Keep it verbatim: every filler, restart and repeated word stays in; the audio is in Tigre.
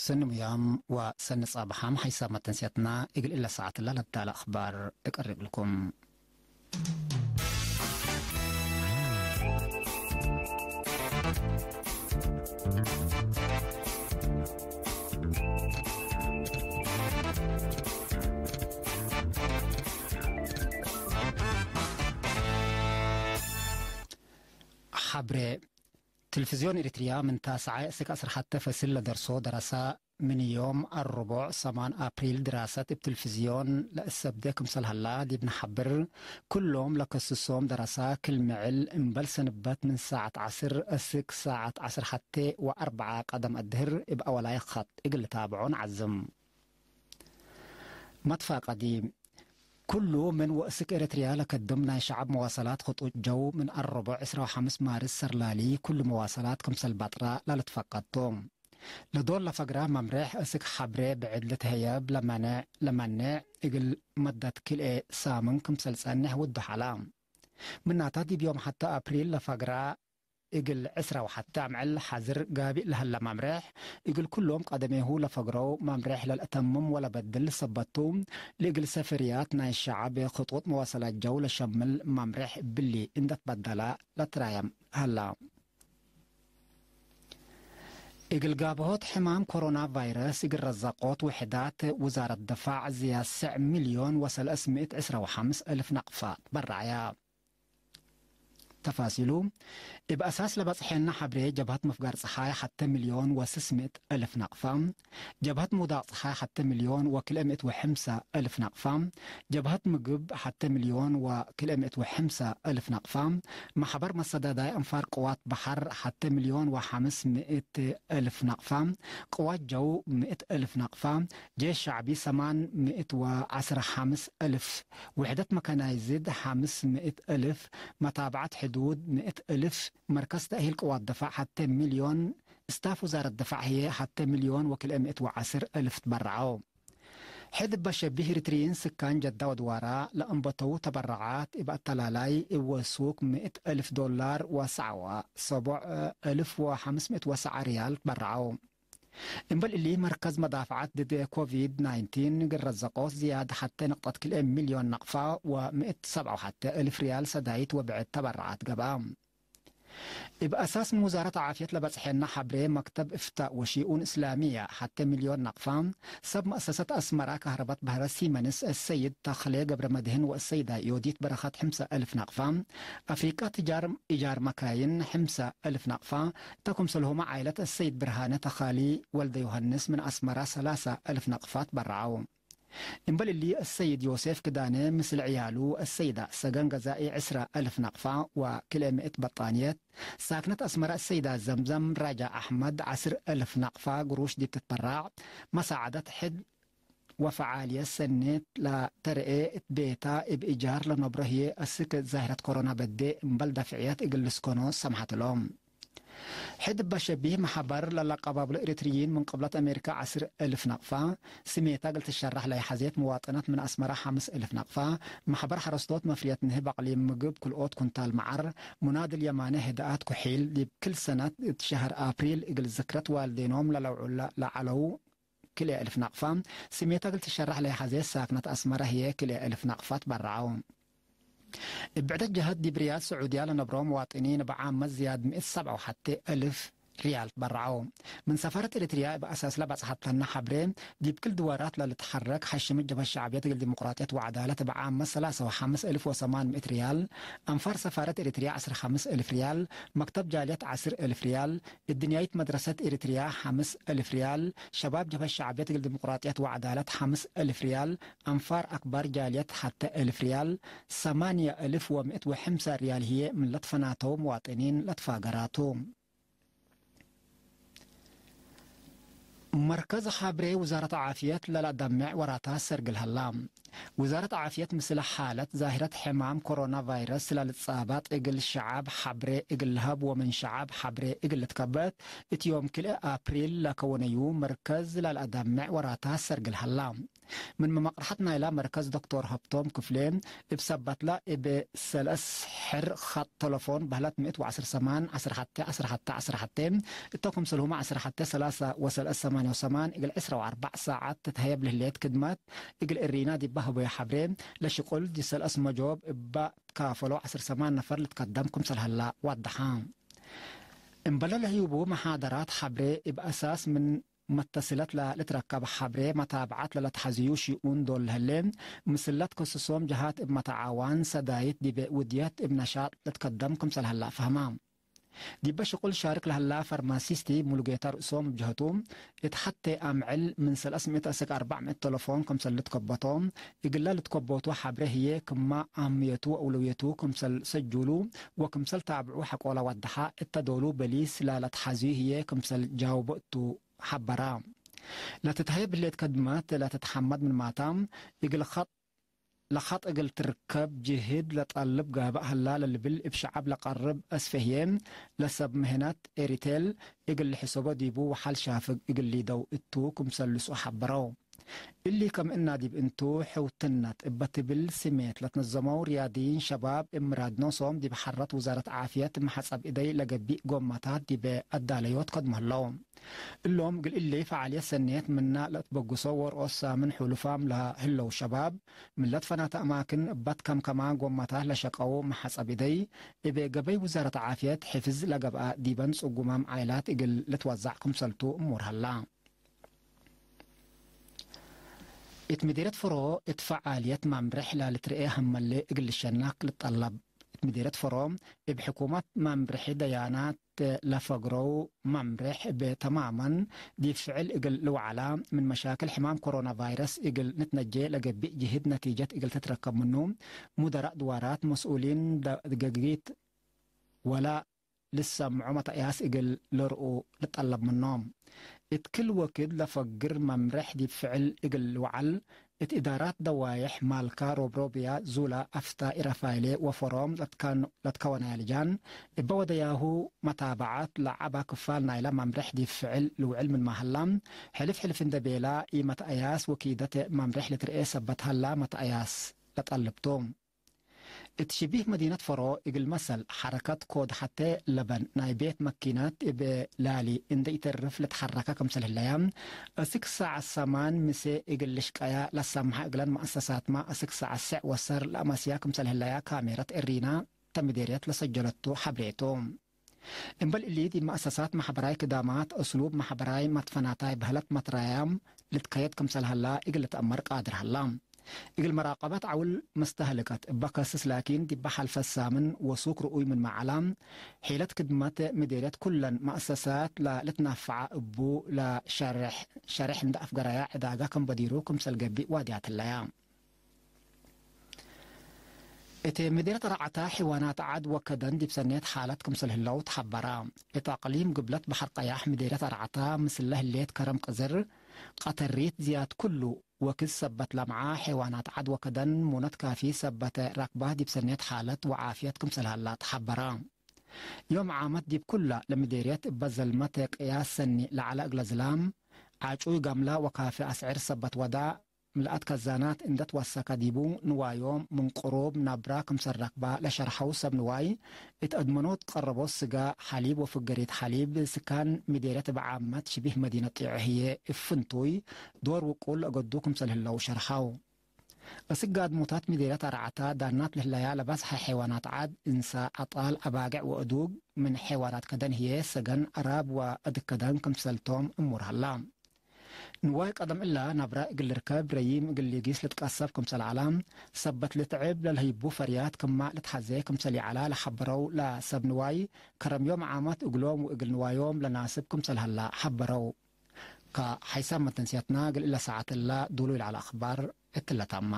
ሰኒ ሙያም ወሰኒ ጻብሓም ሐይሳም መተንስያትና እግል እለ ሰዓትላ ለዳለ አኽባር እቀርብልኩም። ሐብሬ። ትልፍዝዮን ኤሪትርያ ምን ታስዓይ እስክ ዐስር ሐቴ ፈስል ለደርሶ ደረሳ፣ ምን ዮም አርቦዕ ሰማን አፕሪል ድራሰት እብ ትልፍዝዮን ለእሰብዴ ክምሰል ሀላ ዲብ ነሐብር፣ ክሎም ለከስሶም ደረሳ ክል ምዕል እምበል ሰንበት ምን ሳዐት ዐስር እስክ ሳዐት ዐስር ሐቴ ወአርበዓ ቀደም አድህር እብ አወላይ ኸጥ እግል ልታብዖ ነዐዝም። መትፋቀዲ። ኩሉ ምን ወእስክ ኤረትርያ ለከድም ናይ ሸዐብ መዋሰላት ክጡጥ ጀው፣ ምን አረቦዕ ዕስራ ወሐምስ ማርስ ሰርላሊ፣ ኩሉ መዋሰላት ክምሰል ባጥራ ላልትፈቀድ ቱ። ለዶል ለፈግራ መምሬሕ እስክ ሐብሬ ብዕድ ልትሀየብ ለመኔዕ፣ ለመኔዕ እግል መደት ክልኤ ሳምን ክምሰል ጸንሕ ውዱ ሐላ። ምናተ ዲብ ዮም ሐቴ አፕሪል ለፈግራ እግል ዕስራ ወሐቴ አምዕል ሐዝር ጋብእ ለሀለ መምሬሕ፣ እግል ኩሎም ቀደሜሁ ለፈግረው መምሬሕ ለልአተምም ወለበድል ሰበት ቱ፣ ለእግል ሰፈርያት ናይ ሸዐብ ክጡጥ መዋሰላት ጀው ለሸምል መምሬሕ እብሊ እንዴ ትበደለ ለትራየም ሀላ። እግል ጋብሆት ሕማም ኮሮና ቫይረስ እግል ረዘቆት ውሕዳት ውዛረት ድፋዕ ዝያድ ሰዕ ሚልዮን ወሰለስ ምእት ዕስራ ወሐምስ እልፍ ነቅፋ ትበረዐያ። ተፋሲሉ። እብ አሳስ ለበጽሐነ ሐብሬ፣ ጀብሀት ምፍጋር ጸሓይ ሐቴ ሚልዮን ወስስ ምእት እልፍ ነቅፋ፣ ጀብሀት ምውዳቅ ጸሓይ ሐቴ ሚልዮን ወክልኤ ምእት ወሐምሳ እልፍ ነቅፋ፣ ጀብሀት ምግብ ሐቴ ሚልዮን ወክልኤ ምእት ወሐምሳ እልፍ ነቅፋ፣ መሕበር መሰዳዳይ አንፋር ቅዋት በሐር ሐቴ ሚልዮን ወሐምስ ምእት እልፍ ነቅፋ፣ ቅዋት ጀው ምእት እልፍ ነቅፋ፣ ጄሽ ሸዕቢ ሰማን ምእት ወዐስራ ሐምስ እልፍ፣ ውሕደት መካናይዝድ ሐምስ ምእት እልፍ፣ መታብዐት ሕዱድ ምእት እልፍ፣ መርከዝ ተእሂል ቅዋት ድፋዕ ሐቴ ሚልዮን፣ ስታፍ ውዛረት ድፋዕ ህዬ ሐቴ ሚልዮን ወክልኤ ምእት ወዐስር እልፍ ትበረዐው። ሕድ እበ ሸቢህ ኤሪትርይን ስካን ጀዳ ወድዋራ ለአንበተው ተበረዓት እብ አተላላይ እብ ወሱክ ምእት እልፍ ዶላር ወሰዐወ ሰቦዕ እልፍ ወሐምስ ምእት ወሰዐ ርያል ትበረዐው። እምበል እሊ፣ መርከዝ መዳፍዐት ድድ ኮቪድ ናይንቲን እግል ረዘቆት ዝያድ ሐቴ ንቅጠት ክልኤ ሚልዮን ነቅፋ ወምእት ሰብዓ ወሐቴ እልፍ ርያል ሰዳይት ወብዕድ ተበረዓት ገብአ። እብ አሳስ ምን ውዛረት ዓፍየት ለበጽሐነ ሐብሬ፣ መክተብ እፍታእ ወሺኡን እስላሚየ ሐቴ ሚልዮን ነቅፋ፣ ሰብ መአሰሰት አስመረ ከህረበት በህረ ሲመንስ አሰይድ ተክሌ ገብረመድህን ወአሰይዳ ዮዲት በረኸት ሕምሰ እልፍ ነቅፋ፣ አፍሪቃ ትጃር ኢጃር መካይን ሕምሰ እልፍ ነቅፋ፣ እተ ክምሰልሁመ ዓይለት አሰይድ ብርሃነ ተኻሊ ወልደ ዮሐንስ ምን አስመረ ሰላሳ እልፍ ነቅፋ ትበረዐው። እምበል እሊ፣ አሰይድ ዮሴፍ ክዳነ ምስል ዕያሉ፣ አሰይዳ ሰገን ገዛኢ ዕስራ እልፍ ነቅፋ ወክልኤ ምእት በጣንየት፣ ሳክነት አስመረ አሰይዳ ዘምዘም ራጃ አሕመድ ዐስር እልፍ ነቅፋ ግሩሽ ዲብ ትትበራዕ፣ መሳዕደት ሕድ ወፈዓልየት ሰኔት ለተርኤ እት ቤታ እብ እጃር ለነብሮ ህዬ፣ አስክ ዛህረት ኮሮና በዴ እምበል ደፍዕየት እግል ልስከኖ ሰምሐት እሎም። ሕድ እበ ሸቢህ መሐበር ለለአቀባብሎ ኤሪትርይን ምን ቅብለት አሜሪካ ዐስር እልፍ ነቅፋ፣ ስሜታ እግል ትሸራሕ ለይሐዜት መዋጥነት ምን አስመረ ሐምስ እልፍ ነቅፋ፣ መሐበር ሐረስቶት መፍርየት ንህብ አቅሊም ምግብ ክልኦት ኩንታል መዓር፣ ሙናድል የማነ ህድአት ኩሒል ዲብ ክል ሰነት እት ሸህር አፕሪል እግል ዝክረት ዋልዴኖም ለለውዑ ለዐለው ክልኤ እልፍ ናቅፋ፣ ስሜተ እግል ትሸራሕ ለይሐዜ ሳክነት አስመረ ህዬ ክልኤ እልፍ ናቅፋ ትበረዐው። እብ ብዕደት ጀሀት ዲብ ሪያድ ስዑድያ ለነብሮ መዋጥኒን እብ ዓመት ዝያድ ምእት ሰብዓ ወሐቴ እልፍ ሪያል ትበረዐው። ምን ሰፋረት ኤሪትርያ እብ አሳስለ በጽሐት ለነ ሐብሬ፣ ዲብ ክል ድዋራት ለልትሐረክ ሐሽመት ጀብሀት ሸዕብየት እግል ዲሞቅራጥየት ወዐዳለት እብ ዓመት ሰላሳ ወሐምስ እልፍ ወሰማን ምእት ሪያል፣ አንፋር ሰፋረት ኤሪትርያ ዐስር ሐምስ እልፍ ሪያል፣ መክተብ ጃልየት ዐስር እልፍ ሪያል፣ እድንያይት መድረሰት ኤሪትርያ ሐምስ እልፍ ሪያል፣ ሸባብ ጀብሀት ሸዕብየት እግል ዲሞቅራጥየት ወዐዳለት ሐምስ እልፍ ሪያል፣ አንፋር አክባር ጃልየት ሐቴ እልፍ ሪያል፣ ሰማንየ እልፍ ወምእት ወሐምሳ ሪያል ህዬ ምን ለትፈናተው መዋጥኒን ለትፋገራቱ። መርከዝ ሐብሬ ውዛረት ዓፍየት ለለአዳምዕ ወራታት ሰርግል ሀላ። ውዛረት ዓፍየት ምስለ ሓለት ዛህረት ሕማም ኮሮና ቫይረስ ለልትጻባጥ እግል ሸዓብ ሐብሬ እግል ለሀብ ወምን ሸዓብ ሐብሬ እግል ልትከበት እት ዮም ክልኤ አፕሪል ለከወነዩ መርከዝ ለለአዳምዕ ወራታት ሰርግል ሀላ። ምን መመቅርሐት ናይላ መርከዝ ዶክቶር ሀብቶም ክፍሌ እብ ሰበትላ፣ እብ ሰለስ ሕር ኸጥ ተለፎን በህለት ምእት ወዐስር ሰማን ዐስር ሐቴ ዐስር ሐቴ ዐስር ሐቴ፣ እተ ክምሰልሁመ ዐስር ሐቴ ሰላሳ ወሰለስ ሰማንዮ ሰማን እግል ዕስራ ወአርበዕ ሳዐት ትትሀየብ ለህሌት ክድመት እግል እሪና ዲባ ህቦየ ሐብሬ፣ ለሽቁል ዲብ ሰለስ መጆብ እባ ትካፈሎ ዐስር ሰማን ነፈር ልትከደም ክምሰል ሀላ ዋደሐ። እምበለ ለህዩቡ መሓደራት ሐብሬ እብ አሳስ ምን መተስለት ለልትረከብ ሐብሬ መታብዐት ለለትሐዝዩ ሽኡን ዶል ለህሌ፣ ምስል ለትከስሶም ጀሃት እብ መተዓዋን ሰዳይት ዲብ ውድየት እብ ነሻጥ ልትከደም ክምሰል ሀላ ፈህማ። ዲበ ሽቁል ሻርክ ለሀላ ፈርማሲስቲ ሙሉጌታ ርእሶም እብ ጀህቱ፣ እት ሐቴ አምዕል ምን ሰለስ ምእት አስክ አርበዕ ምእት ተለፎን ክምሰል ልትከበቶ፣ እግለ ልትከቦቱ ሐብሬ ህዬ ክማ አህምየቱ ወአውለውየቱ ክምሰል ሰጁሉ ወክምሰል ታብዑ ሐቆለ ወደሐ፣ እተ ዶሉ በሊስ ለለትሐዝዩ ህዬ ክምሰል ጃውቦ እቱ ሐበራ። ለትትሀየብ ህሌት ከድመት ለትትሐመድ ምንማታ፣ እግል ኸጥ ለኸጥ እግል ትርከብ ጅህድ ለጠልብ ጋብእ ሀላ ለልብል እብ ሸዐብ ለቀርብ አስፈ ህዬ፣ ለሰብ ምህነት ኤሪቴል እግል ልሕሰቦ ዲቡ ወሐል ሻፍግ እግል ሊደው እቱ ክምሰል ልስኦ ሐበረው። እሊ ከም እና ዲብ እንቱ፣ ሕውትነት እበ ትብል ስሜት ለትነዘመው ርያድይን ሸባብ እብ ምራድ ኖሶም ዲብ ሐረት ውዛረት ዓፍየት መሐጸብ እደይ ለገቢእ ጎማታት ዲበ አዳለዮት ከድሞ ህለው። እሎም እግል እሊ ፈዓልየት ሰኔት ምና ለአትበግሶ ወርኦስ ሳምን ሑሉፋም ለህለው ሸባብ፣ ምን ለትፈናተ አማክን እበት ከምከማ ጎማታት ለሸቀው መሐጸብ እደይ፣ እብ ገበይ ውዛረት ዓፍየት ሕፍዝ ለገብአ ዲበን ጽጉማም ዓይላት እግል ልትወዛዕ ክምሰልቱ እሙር ሀላ። እት ምዲርየት ፍሮ እት ፈዓልየት መምርሕ ለልትርኤ ሀመሌ እግል ልሸናክ ልጠለብ። እት ምዲርየት ፍሮ እብ ሕኩመት መምርሒ ደያናት ለፈግረው መምርሕ እብ ተማመን ዲብ ፍዕል እግል ልውዓላ፣ ምን መሻክል ሕማም ኮሮና ቫይረስ እግል ንትነጄ ለገብእ ጅህድ ነቲጀት እግል ትትረከብ ምኑ፣ ሙደራእ ድዋራት፣ መስኡሊን፣ ደ-፣ ደገጊት ወላ ልሰምዖ መትአያስ እግል ልርኡ ልጠለብ ምኖም። እት ክል ወክድ ለፈግር መምርሕ ዲብ ፍዕል እግል ልውዓል፣ እት እዳራት ደዋዬሕ ማልካ፣ ሮብሮብያ፣ ዙላ፣ አፍታ፣ ኢረፋይሌ ወፎሮም ለትከን-፣ ለትከወናያ ልጃን፣ እበ ወደያሁ መታብዓት ለዐባ ክፋል ናይለ መምርሕ ዲብ ፍዕል ልውዕል ምንመ ሀላ፣ ሕልፍ ሕልፍ እንዴ ቤላ፣ ኢመትአያስ ወኪደት መምርሕ ልትርኤ ሰበት ሀላ መትአያስ ለጠልብ ቱ። እት ሽቢህ መዲነት ፈሮ እግል መሰል ሐረከት ኮድ ሐቴ ለበን ናይ ቤት መኪናት እብ ላሊ እንዴ ኢተርፍ ልትሐረከ ክምሰል ህለያ፣ እስክ ሳዐት ሰማን ምሴ እግል ልሽቀያ ለሰምሐ እግለን መአሰሳትመ እስክ ሳዐት ስዕ ወሰር ለአመስያ ክምሰል ህለያ ካሜረት እሪና ተምዴርየት ለሰጀለቱ ሐብሬ ቱ። እምበል እሊ፣ ዲብ መአሰሳት መሐበራይ ክዳማት፣ እስሉብ መሐበራይ መትፈናታይ በህለት መትራያም ልትከየድ ክምሰል ሀላ እግል ልትአመር ቃድር ሀላ። እግል መራቀበት ዐውል መስተህልከት እበ ከስስ ላኪን፣ ዲበ ሐልፈት ሳምን ወሱክ ርኡይ ምንመ ዐላ፣ ሒለት ክድመት ምዴርየት ኩለን መአሰሳት ለልትናፈዐ እቡ ለሸሬሕ፣ ሸሬሕ እንዴ አፍገረያ ዕዳጋ ከም በዲሩ ክምሰል ገብእ ዋድያት ህለያ። እት ምዴርየት አርዓታ ሕዋናት ዐድ ወከደን ዲብ ሰኔት ሓለት ክምሰል ህለው ተሐበረ። እት አቅሊም ግብለት በሐር ቀያሕ ምዴርየት አርዓታ ምስለ ህሌት ከረም ቅዝር፣ ቀተሪት ዝያድ ኩሉ ወክድ ሰበት ለምዓ ሕዋናት ዐድ ወከደን ሙነት ካፊ ሰበት ረክባ ዲብ ሰኔት ሓለት ወዓፍየት ክምሰል ሀላ ተሐበረ። ዮም ዓመት ዲብ ኩላ ለምዴርየት እበ ዘልመት ቅያስ ሰኒ ለዐለ እግለ ዝላም፣ ዓጩይ ገምላ ወካፊ አስዕር ሰበት ወዳ፣ ምልአት ከዛናት እንዴ ትወሰከ ዲቡ ንዋዮም ምን ቅሩብ ነብረ ክምሰል ረክበ ለሸርሐው ሰብ ንዋይ፣ እት አድመኖት ቀረቦት ስጋ፣ ሐሊብ ወፍገሪት ሐሊብ፣ ስካን ምዴርየት እብ ዓመት ሽቢህ መዲነት ጢዖ ህዬ እብ ፍንቱይ ዶር ውቁል ለአገዱ ክምሰል ህለው ሸርሐው። እስክ ጋድሞታት ምዴርየት አርዓታ ዳናት ለህለያ ለበዝሐ ሐይዋናት ዐድ፣ እንሰ፣ አጣል፣ አባግዕ ወእዱግ፣ ምን ሐይዋናት ከደን ህዬ ሰገን፣ አራብ ወእድግ ከደን ክምሰልቶም እሙር ሀላ። ንዋይ ቀደም እለ ነብረ እግል ልርከብ ረዪም እግል ሊጊስ ልትቀሰብ ክምሰል ዐለ፣ ሰበት ልትዕብ ለልህይቡ ፈርያት ክመ ልትሐዜ ክምሰል ይዐለ ለሐበረው ለሰብ ንዋይ፣ ከረም ዮም ዓመት እግሎም ወእግል ንዋዮም ለናስብ ክምሰል ሀላ ሐበረው። ከሐይሳም መተንስያትና እግል እለ ሰዓት እለ ዱሉይ ለዐለ አኽባር እትለ ታማ።